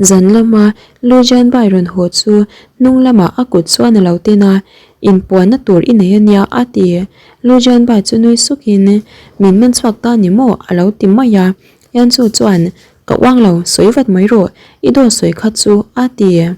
Zan lama Lu Jianbai rawn haw chu hnung lamah a kut chuan a lo tin a, Inpuanna tur i nei a nia a ti. Lu Jianbai chu nui sukin, Min man chhuak ta ni maw? a lo ti mai a. Yanchu chuan, Ka uang lo, sawi vat mai rawh, i dawt sawi kha chu a ti.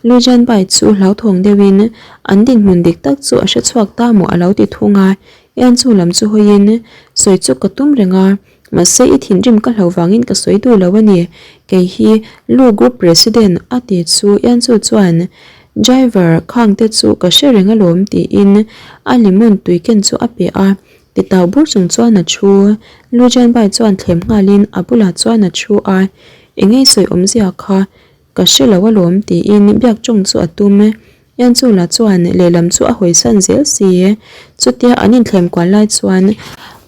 Lu Jianbai chu hlauthawng deuhin an dinhmun dik tak chu a hre chhuak ta maw a lo ti thung a. Yanchu lam chu hawiin, Sawi chu ka tum reng a. Mahse i thinrim ka hlo vangin ka sawi duh lo a ni, kei hi Lu Group President a ti chu Yanchu chuan Driver khang te chu ka hre reng alawm tiin a lemon tui ken chu a pe a, ti tau bur chung chuan a thu. Lu Jianbai chuan thlem nghalin a bulah chuan a thu a, Engei sawi awmzia kha ka hre lo alawm tiin biak tawng chu a tum. Yanchula chuan lehlam chu a hawisan zel si. Chutia an inthlem kual lai chuan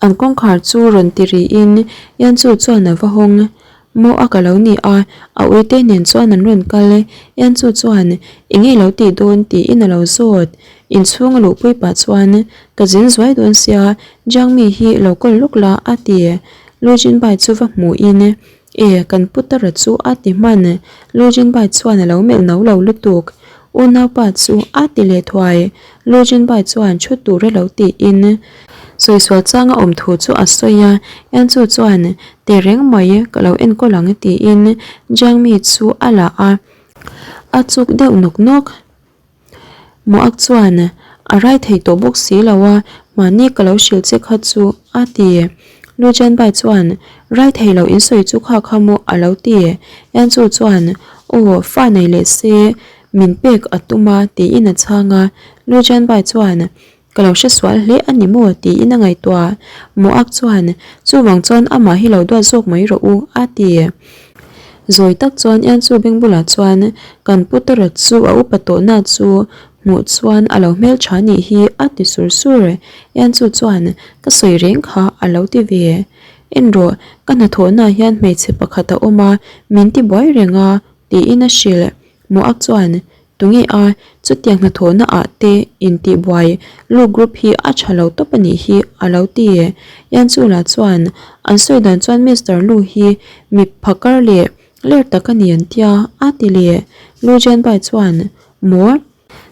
an kawngkhar chu rawn ti rihin Yanchu chuan a va hawng. Maw a ka lo ni a, a uite nen chuan an rawn kal. Yanchu chuan eng nge lo tih dawn tiin a lo zawt. Inchhung a luhpui pah chuan ka zin zuai dawn sia, Jiangmi hi lo kawl lawk la a ti. Lu Jinbai chu va hmuhin E, kan putara chu a ti hman. Lu Jinbai chuan a lo melh no lo lutuk. Unaupa chu a ti leh thuai. Lu Jinbai chuan thu tur a lo tiin sawisual changa awm thu chu a sawi a. Yanchu chuan Teh reng mai, ka lo enkawl ang tiin Jiangmi chu a la a, a chuk deuh nawk nawk. Muak chuan a rai thei tawh bawk si lo a, mahni ka lo hrilh che kha chu a ti. Lu Jianbai chuan rai thei lo in sawi chu kha kha maw a lo ti. Yanchu chuan aw fa nei leh se min pek a tum a tiin a chhang a. Lu Jianbai chuan ka lo hre sual hle a ni maw tiin a ngaihtuah. Muak chuan chuvang chuan amah hi lo duat zawk mai rawh u a ti. Zawi tak chuan Ianchu beng bulah chuan kan putara chu a upa tawhna chu hmuh chuan a lo hmeltha nih hi a ti sur sur. Ianchu chuan ka sawi reng kha a lo ti ve. En rawh, ka hnathawhnaah hian hmeichhe pakhat a awm a, min ti buai reng a tiin a hrilh. Muak chuan, Tunge a, chutiang hnathawhna ah te intihbuai Lu group hi a tha lo tawp a nih hi a lo ti. Yanchula chuan, An sawi dan chuan Mister Lu hi mi phakar leh ler tak a ni an tia a ti leh. Lu Jianbai chuan, Maw?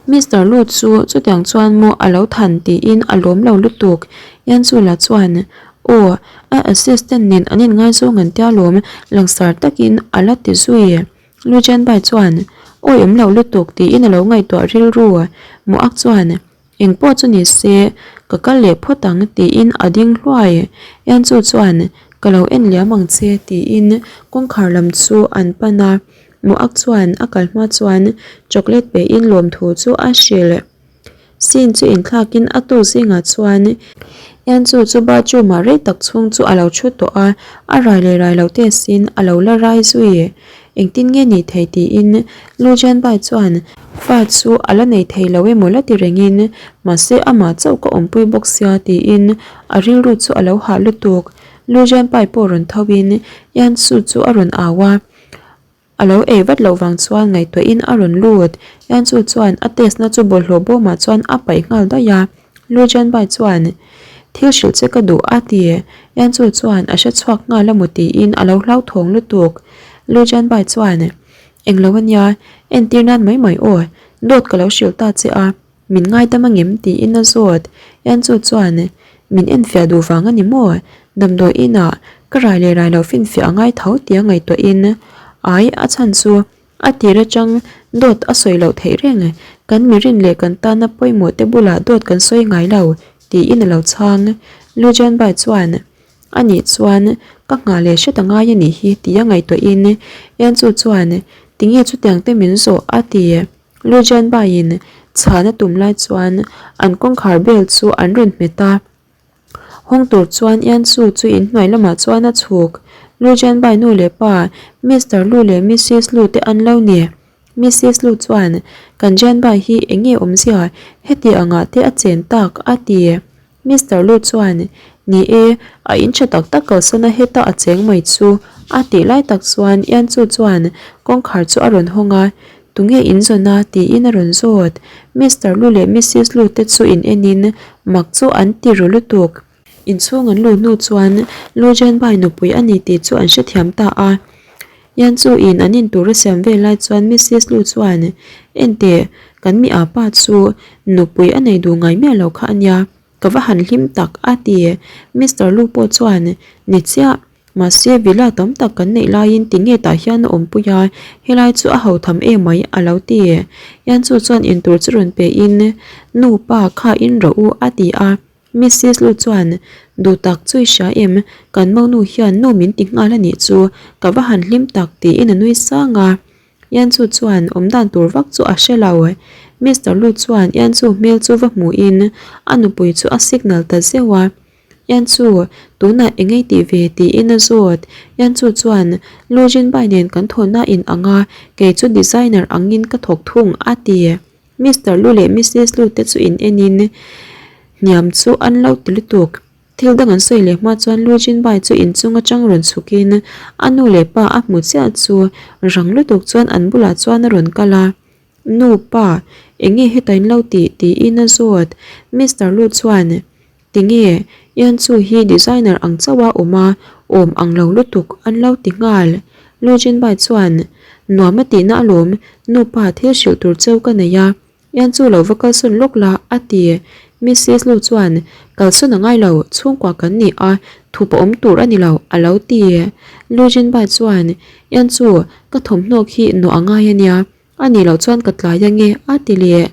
Mister Lu chu chutiang chuan maw a lo than tiin a lawm lo lutuk. Yanchula chuan, Aw, a assistant nen an inngaizawng an tia lawm langsar takin a la ti zui. Lu Jianbai chuan, Awi awm lo lutuk tiin a lo ngaihtuah rilru. Muak chuan, Eng pawh chu ni se, ka kal leh phawt ang tiin a ding hluai. Yanchu chuan, Ka lo en liam ang che tiin kawngkhar lam chu an pan a. Muak chuan a kal hma chuan chocolate pein lawmthu chu a hrilh. Scene chu inthlakin a tuk zingah chuan Yanchu chu bathroom ah rei tak chhung chu a lo thu tawh a, a rai leh rai lo test in a lo la rai zui. Engtin nge nih thei tiin Lu Jianbai chuan fa chu a la nei thei lo emaw la ti rengin mahse amah chauh ka awmpui bawk sia tiin a rilru chu a lo hah lutuk. Lu Jianpai pawh rawn tho in Yanchu chu a rawn au a. A lo ei vat loh vang chuan ngaihtuahin a rawn lut. Yanchu chuan a test na chu bawlhhlawh bawmah chuan a paih nghal daih a. Lu Jianbai chuan, Thil hrilh che ka duh a ti. Yanchu chuan a hre chhuak nghal a maw tiin a lo hlauthawng lutuk. Lu Jianbai chuan, Englo a nia, entir nan mai mai aw, dawt ka lo hrilh ta che a. Min ngaidam angem? tiin a zawt. Yanchu chuan, Min enfiah duh vang a ni maw? Damdawi inah ka rai leh rai loh finfiah a ngai tho tia ngaihtuahin, Ai, a chhan chu a tir atang dawt a sawi loh theih reng. Kan mirin leh kan tana pawimawh te bulah dawt kan sawi ngai lo, tiin a lo chhang. Lu Jianbai chuan, A nih chuan ka nghah leh hret a ngai a nih hi, tia ngaihtuahin Yanchu chuan, Tinge chutiang te min zawh? a ti. Lu Jianbaiin chhan a tum lai chuan an kawngkhar bel chu an rawn hmet a. Hawng tur chuan Yansu chu inhnuai lamah chuan a chhuk. Lu Jianbai nu leh pa Mister Lu leh Missis Lu te an lo ni. Missis Lu chuan, Kan Jianbai hi eng nge awmzia heti angah te a chen tak? a ti. Mister Lu chuan, Ni e, a in tha tak tak kalsan a heta a cheng mai chu, a tih lai tak chuan Yanchu chuan kawngkhar chu a rawn hawng a, Tunge in zawn a? tiin a rawn zawt. Mister Lu leh Missis Lu te chu in enin mak chu an ti ru lutuk. Inchhung an luh hnu chuan Lu Jianbai nupui a ni tih chu an hrethiam ta a. Yan chu in an in tur a siam vel lai chuan Missis Lu chuan, Enteh, kan mi a pa chu nupui a nei duh ngai miah lo kha a nia, ka va han hlim tak a ti. Mister Lu pawh chuan, Ni chiah, mahse villa tam tak kan neih laiin tinge tah hian a awmpui a, helai chu a ho tham em mai a lo ti. Yan chu chuan in tur chu rawn pe in, Nu pa kha in rawh u a ti a. Missis Lu chuan, Duh tak chu i hria em? Kan monu hian nu min ti nghal a nih chu, ka va han hlim tak tiin a nui sang a. Yanchu chuan awm dan tur vak chu a hre lo. Mister Lu chuan Yanchu hmel chu va hmuhin a nupui chu a signal ta zeuh a. Yanchu, tunah eng ei tih ve? tiin a zawt. Yanchu chuan, Lu Jinbai nen kan thawhna in ang a, kei chu designer angin ka thawk thung a ti. Mister Lu leh Missis Lu te chu in en in hniam chu an lo ti lutuk. Thil dang an sawi leh hma chuan Lu Jinbai chu inchung atang rawn chhuk in a nu leh pa a hmu chiah chu rang lutuk chuan an bulah chuan a rawn kal a. Nu, pa, enge heta in lo tih? tiin a zawt. Mister Lu chuan Tinge, Ian chu hi designer ang chauh a awm a, awm ang lo lutuk an lo ti nghal. Lu Jinbai chuan, Nuam a tihna alawm, nupa thil hrilh tur cheu ka nei a, Ian chu lo va kalsawn lawk la, a ti. Missis Lu chuan, Kalsawn a ngai lo, chhungkua kan ni a, thup a awm tur a ni lo, a lo ti. Lu Jinbai chuan, Ian chu, ka thawmhnaw khi nawh a ngai a nia, A nih loh chuan ka tlai ange a ti leh.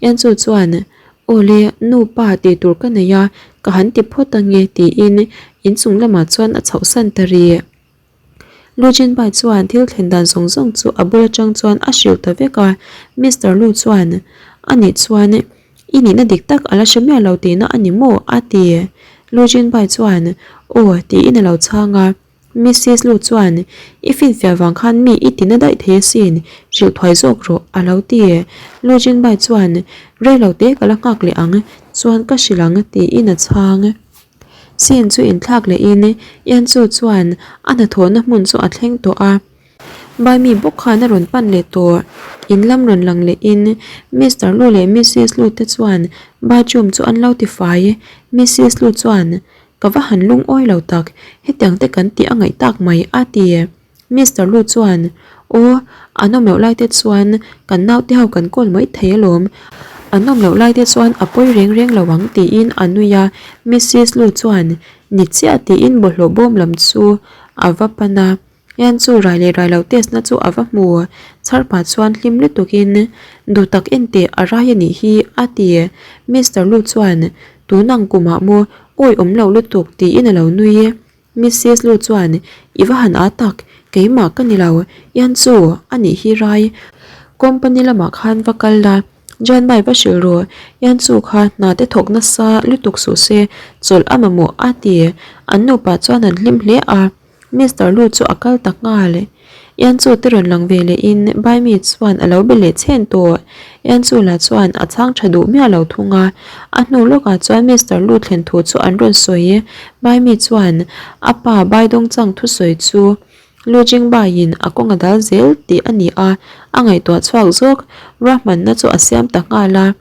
Enzo chuan, Aw le, nu pa tih tur ka nei a, ka han ti phawt ange tiin inchung lamah chuan a chhohsan ta rih. Lu Jinbai chuan thil thlen dan zawng zawng chu a bul atang chuan a hrilh ta vek a. Mister Lu chuan, A nih chuan i nihna dik tak a la hre miah lo tihna a ni maw? a ti. Lu Jinbai chuan, Aw tiin a lo chhang a. Missis Lu chuan, I finfiah vang khan mi i tina daih thei asin, hrilh thuai zawk rawh, a lo ti. Lu Jinbai chuan, Rei lo te ka la nghak leh ang, chuan ka hrilh ang, tiin a chhang. Scene chu inthlak lehin Yan Chu chuan a hnathawhna hmun chu a thleng tawh a. Baimi bawk khan a rawn pan leh tawh. In lam rawn lang lehin Mister Lu leh Missis Lu te chuan bathroom chu an lo tifai. Missis Lu chuan, Ka va han lungawi lo tak, hetiang te kan tih a ngaih tak mai, a ti. Mister Lu chuan, Aw, an awm loh lai te chuan kan naute ho kan kawl mai thei alawm. An awm loh lai te chuan a pawi reng reng lo ang, tiin a nui a. Missis Lu chuan, Ni chiah, tiin bawlhhlawh bawm lam chu a va pan a. Hian chu rai leh rai lo test na chu a va hmu. Chhar pah chuan hlim lutukin, Duh tak en teh, a rai a nih hi, a ti. Mister Lu chuan, Tun ang kumah maw, awi awm lo lutuk, tiin a lo nui. Missis Lu chuan, I va han â tak, keimah ka ni lo, Ian chu a nih hi rai. Company lamah khan va kal la, Janmai va hrilh rawh, Ian chu kha hna te thawk nasa lutuk suh se, chawlh a mamawh, a ti. An nupa chuan an hlim hle a. Mister Lu chu a kal ta nghal. Ian chu te rawn lang ve leh in Baimi chuan a lo be leh chhen tawh. Ian chu lah chuan a chhang tha duh miah lo thung a. A hnu lawkah chuan Mister Lu thlen thu chu an rawn sawi. Baimi chuan a pa Baidawng chang thusawi chu Lu Jingbaiin a kawng a dal zel tih a ni a, a ngaihtuah chhuak zawk. Ruahmanna chu a siam ta nghal a.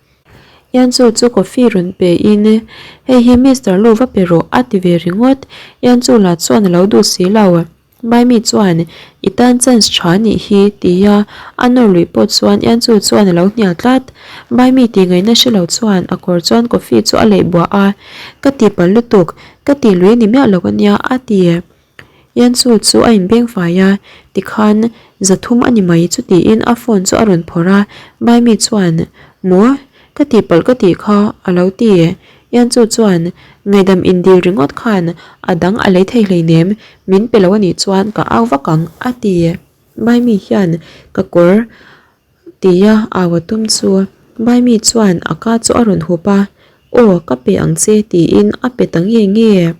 Yanchu chu coffee rawn pe in, Hei hi Mister Lu va pe rawh a ti ve ringawt. Yanchu lah chuan a lo duh si lo. Maimi chuan, I tan chance tha nih hi tia a nawr luih pawh chuan Yanchu chuan a lo hnial tlat. Maimi tih ngaihna hre lo chuan a kawr chuan coffee chu a leih buah a, Ka tihpalh lutuk, ka tih lui ni miah lo ania a ti. Yansu chu a inbeng fai a, tikhan zathum a ni mai chu tiin a phone chu a rawn phawrh a, Maimi chuan, Maw? Ka tihpalh ka tih kha a lo ti. Yansu chuan, Ngaihdam indil ringawt khan a dang a lei thei hleinem, min pe lo a nih chuan ka au vak ang a ti. Maimi hian ka kawr tia au a tum chu Maimi chuan a ka chu a rawn hup a, Aw ka pe ang che tiin a pe ta nge nge.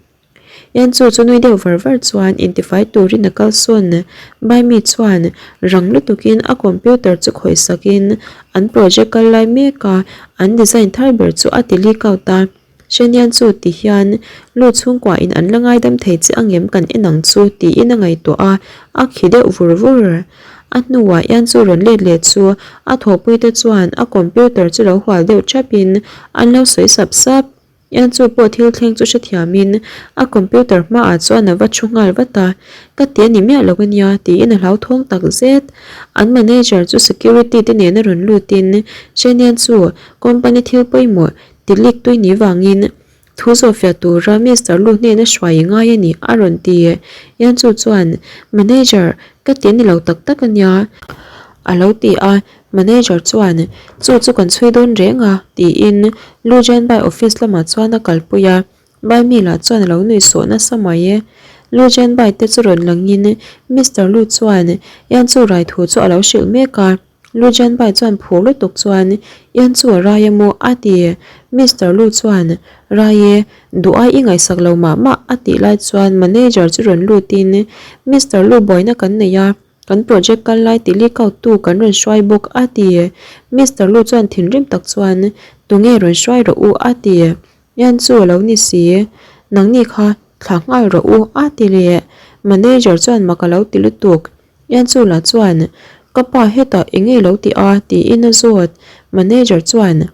Yanchu chu nui deuh var var chuan intifai turin a kal sawn. Baimi chuan rang lutukin a computer chu khawih sakin an project kal lai mek a, an design thar ber chu a ti leak out a. Shen Yanchu ti hian lu chhungkuain an la ngaidam thei che angem kan en ang chu tiin a ngaihtuah a, a khi deuh vur vur. A hnuah Yanchu rawn let leh chu a thawhpuite chuan a computer chu lo hual deuh thapin an lo sawi sap sap. Ian chu pawh thil thleng chu hrethiamin a computer hmaah chuan a va thu nghal vat a, Ka ti a ni miah lo ania tiin a hlauthawng tak zet. An manager chu security te nena rawn lutin Chen Ian chu company thil pawimawh ti leak tui ni vangin thu zawhfiah tura Mister Lu hnena hruai i ngai a ni a rawn ti. Ian chu chuan Manager, ka ti a ni lo tak tak ania a lo ti a. Manager chuan, Chu chu kan chhui dawn reng a, tiin Lu Jianbai office lamah chuan a kalpui a, Bai mi lah chuan a lo nuih sawh nasa mai e. Lu Jianbai te chu rawn langin Mister Lu chuan Yan Chu rai thu chu a lo hrilh mek a, Lu Jianbai chuan phur lutuk chuan, Yan Chu a rai emaw? a ti. Mister Lu chuan, Rai e, duh ai i ngaihsak lo mah mah, a tih lai chuan manager chu rawn lutin, Mister Lu buaina kan nei a, Kan project kal lai ti leak out tu kan rawn hruai bawk a ti. Mister Lu chuan thinrim tak chuan, Tunge rawn hruai rawh u a ti. Yan chu a lo ni si. Nangni kha thla nghal rawh u a ti leh. Manager chuan mak a lo ti lutuk. Yan chu lah chuan, Ka pa hetah eng nge lo ti a? tiin a zawt. Manager chuan,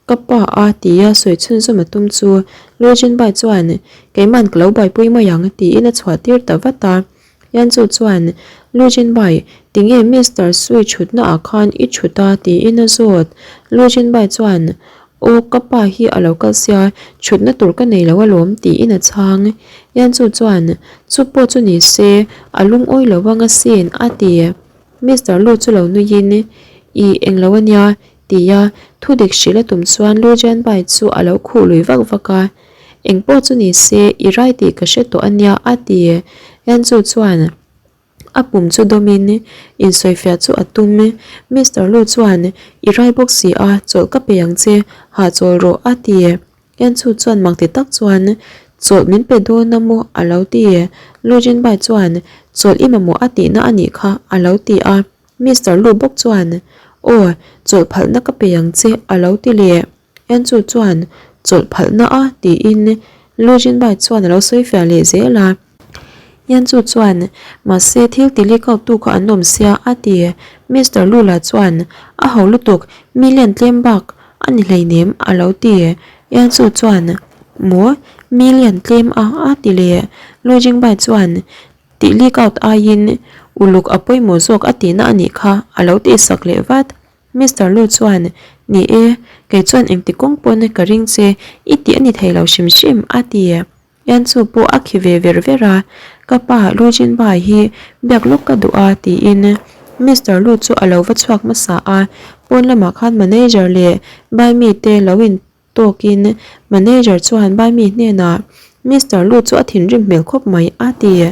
Ka pa a tia sawi chhunzawm a tum chu Lu Jinbai chuan, Keiman ka lo buaipui mai ang tiin a chhuah tir ta vat a. Yanchu chuan, Lu Jinbai, tinge Mister Sui thutna ah khan i thut a tiin a zawt. Lu Jinbai chuan, Aw ka pa hi a lo kal sia, thutna tur ka nei lo alawm tiin a chhang. Yanchu chuan, Chu pawh chu ni se, a lungawi lo ang asin a ti. Mister Lu chu lo nuiin, Ih, englo ania, Tia thu dik hrilh a tum chuan Lu Jianbai chu a lo khuh lui vak vak a, Eng pawh chu ni se, i rai tih ka hre tawh a nia a ti. Yanzu chuan a pum chu dawmin insawifiah chu a tum. Mister Lu chuan, I rai bawk si a, chawlh ka pe ang che, hahchawl rawh a ti. Yanzu chuan mak ti tak chuan, Chawlh min pe dawn a maw? a lo ti. Lu Jinbai chuan, Chawlh i mamawh a tihna a nih kha a lo ti a. Mister Lu bawk chuan, Aw, chawlh phalhna ka pe ang che, a lo ti leh. Enchu chuan, Chawlh phalhna a? tiin Lu Jinbai chuan a lo sawi fiah leh zel a. Enchu chuan, Mahse, thil ti leak out tu kha an awm sia, a ti. Mister Lu lah chuan, A ho lutuk, million tlem bak a ni hleinem, a lo ti. Enchu chuan, Maw, million tlem a? a ti leh. Lu Jingbai chuan, Tih leak out aiin uluk a pawimawh zawk a tihna a nih kha a lo tihsak leh vat. Mister Lu chuan, Ni e, kei chuan engti kawng pawn ka ring che, i tih a ni thei lo hrim hrim a ti. Yan chu pawh a khi ve ver ver a, Ka pa Lu Jinbai hi biak lawk ka duh a tiin Mister Lu chu a lo va chhuak hmasa a, pawn lamah khan manager leh bai mite lo in Tawkin manager chuan Baimi hnenah, Mister Lu chu a thinrim hmel khawp mai a ti.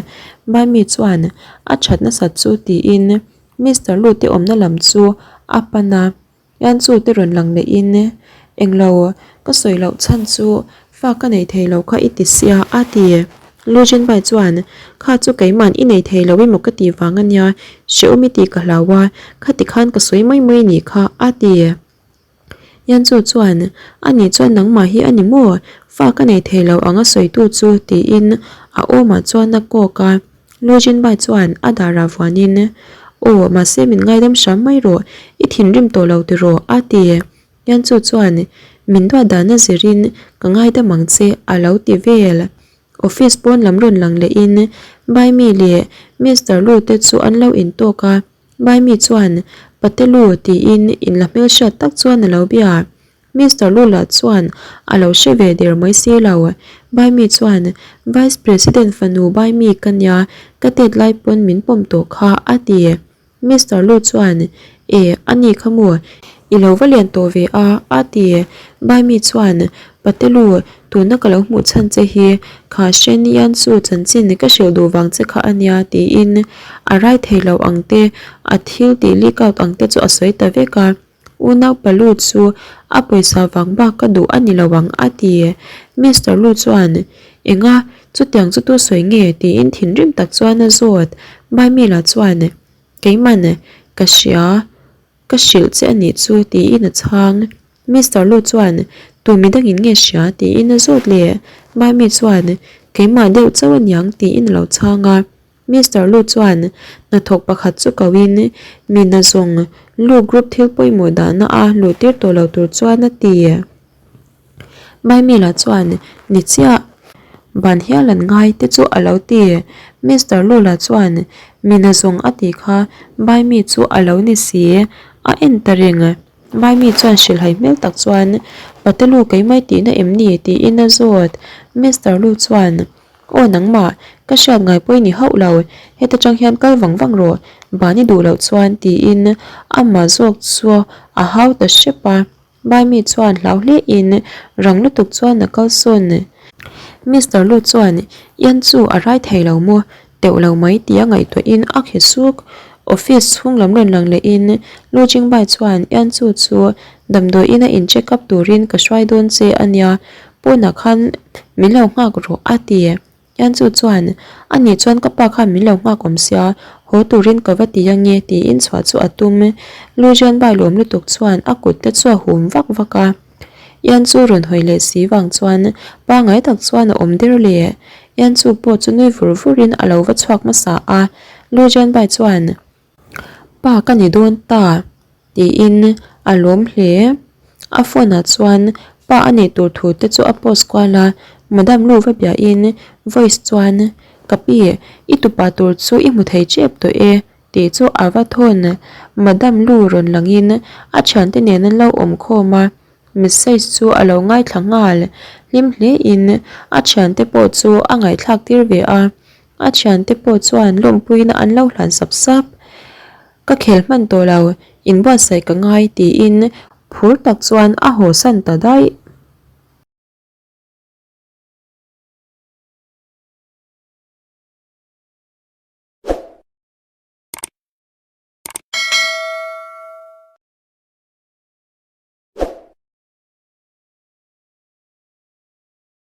Baimi chuan a that nasat chu tiin Mister Lu te awmna lam chu a pan a, Yanchu te rawn lang lehin, Englo, ka sawi loh chhan chu fa ka nei thei lo kha i ti sia a ti. Lu Jinbai chuan, Kha chu keiman i nei thei lo emaw ka tih vang ania, hrehawm i tih ka hlau a, khati khan ka sawi mai mai nih kha a ti. Yanchu chuan, Ani chuan nangmah hi a ni maw? Fa ka nei thei lo ang a sawitu chu, tiin a awmah chuan a kawk a. Lu Jinbai chuan a darah vuanin, Aw, mahse min ngaidam hram mai rawh, i thinrim tawh lo tiraw? a ti. Yanchu chuan, Min duat dana zirin ka ngaidam ang che, a lo ti vel. Office pawn lam rawn lang lehin Baimi leh Mister Lu te chu an lo intawk a. Baimi chuan, Pate Lu tiin inla hmelhriat tak chuan a lo bia. Mister Lu lah chuan a lo hre ve der mai si lo. Baimi chuan, Vice President fanu Baimi ka nia, ka tet lai pawn min pawm tawh kha, a ti. Mister Lu chuan, E, a ni kha maw? I lo va lian tawh ve a, a ti. Baimi chuan, Pate Lu, tuna ka lo hmuh chhan che hi kha Shen Yan chu chanchin ka hrilh duh vang che kha a nia, tiin a rai thei lo ang te, a thil tih leak out ang te chu a sawi ta vek a. Unau pa Lu chu a pawisa vang bak ka duh a ni lo ang, a ti. Mister Lu chuan, Enga, chutiang chu tu sawi nge? tiin thinrim tak chuan a zawt. Baimi lah chuan, Keiman, ka hria. Ka hrilh che a nih chu tiin a chhang. Mister Lu chuan, Tu midangin nge hria? tiin a zawt leh. Mami chuan, Keimah deuh chauh a niang tiin a lo chhang a. Mister Lu chuan hnathawk pakhat chu koin, Mi nazawng Lu Group thil pawimawh dahna a luhtir tawh lo tur chuan a ti. Maimila chuan, Ni chiah, ban hial an ngai te chu a lo ti. Mister Lula chuan, Mina zawng a tih kha Baimi chu a lo ni si, a en ta reng. Baimi chuan hrilhhai hmel tak chuan, Patelu keimai tihna em ni? tiin a zawt. Mister Lu chuan, Aw nangmah, ka hriat ngai pawh i ni hauh lo, heta tang hian kal vang vang rawh, ban i duh loh chuan tiin amah zawk chu a hau ta hrep a. Baimi chuan hlau hle in rang lutuk chuan a kal sawn. Mister Lu chuan Ian chu a rai thei lo maw? Teuh lo mai tia ngaihtuah in a khe suk. Office chhung lam rawn lang leh in Lu Jingbai chuan Ian chu chu damdawi in a in check up turin ka hruai dawn che a nia, pawnah khan min lo nghak rawh a ti. Ian chu chuan, A nih chuan ka pa khan min lo nghak awm sia, haw turin ka va ti ange tiin chhuah chu a tum. Lu Jianbai lawm lutuk chuan a kut te chu a hum vak vak a. Ian chu rawn hawi leh si vang chuan pangai tak chuan a awm der le. Ian chu pawh chu nui vur vurin a lo va chhuak hmasa a. Lu Jianbai chuan, Pa ka ni dawn ta tiin a lawm hle. A phone ah chuan pa a neih tur thu te chu a post kual a, Madam Lu va biahin voice chuan, Ka pi, i tupa tur chu i hmu thei tep tawh e tih chu a va thawn. Madam Lu rawn langin a thiante nen an lo awm khawm a, message chu a lo ngaithla nghal. Hlim hlein a thiante pawh chu a ngaihthlak tir ve a. A thiante pawh chuan lawmpuina an lo hlan sap sap. Ka khel hman tawh lo, inbuatsaih ka ngai tiin phur tak chuan a haw san ta daih.